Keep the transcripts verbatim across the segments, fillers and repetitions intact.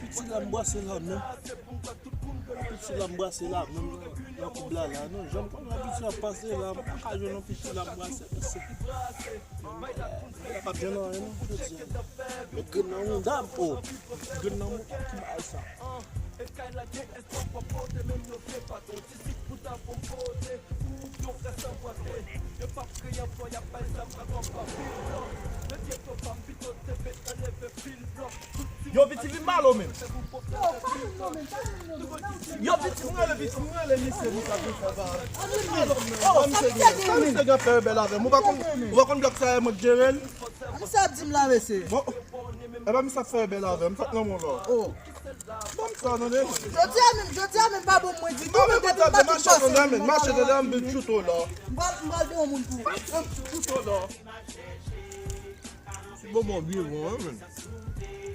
Piti la m brase la menm. Piti la m brase la menm nan koub la la. Non, jan m konn wè piti la pase la, m pa ka jwenn yon piti la m brase, mesye. Bagay la p ap jwenn anyen non, jodi a. Met grenn nan mouda m, o. Grenn nan mouda m, ki bagay sa? Yo, piti vin ba lo menm. Yo, piti, mwen rele piti, mwen rele misye, misye ap vin fè ba. Vin ba lo menm. Sa misye gen, sa misye gen fè rebèl avè m. Ou pa konn, ou pa konn blòk sa e mwen k jere l? Misye ap di m la, mesye. Bon, e pa misye ap fè rebèl avè m, sa k nan men w la. Ban m sa, tande. Jodi a menm, jodi a menm pa bon mwen ditou, mwen te vin bat tout pase menm, mache tande, m vin tchoute w la. M pral, m pral de yon moun pou ou. M tchoute w la. Ti bonbon byen bon, wi, men.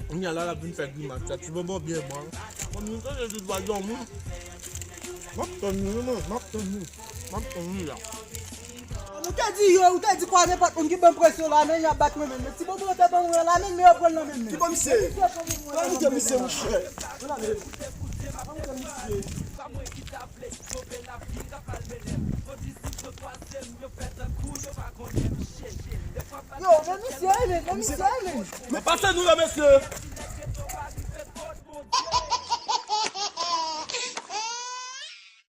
Kounye a la, l ap vin fè grimas la. Ti bonbon byen bon. Kòm nou tande tout pa dòmi. M ap tann nou, wi, men. M ap tann nou. M ap tann nou la. Ou te di yo, ou te di kwa nenpòt moun ki ban m presyon la, men y ap bat mwen menm. Men ti bonbon yo te ban mwen la, men yo pran l nan men m. Ki ban misye? Ban misye, misye, monchè. Yo, men misye, men, men misye, men. Men pase nou la, mesye.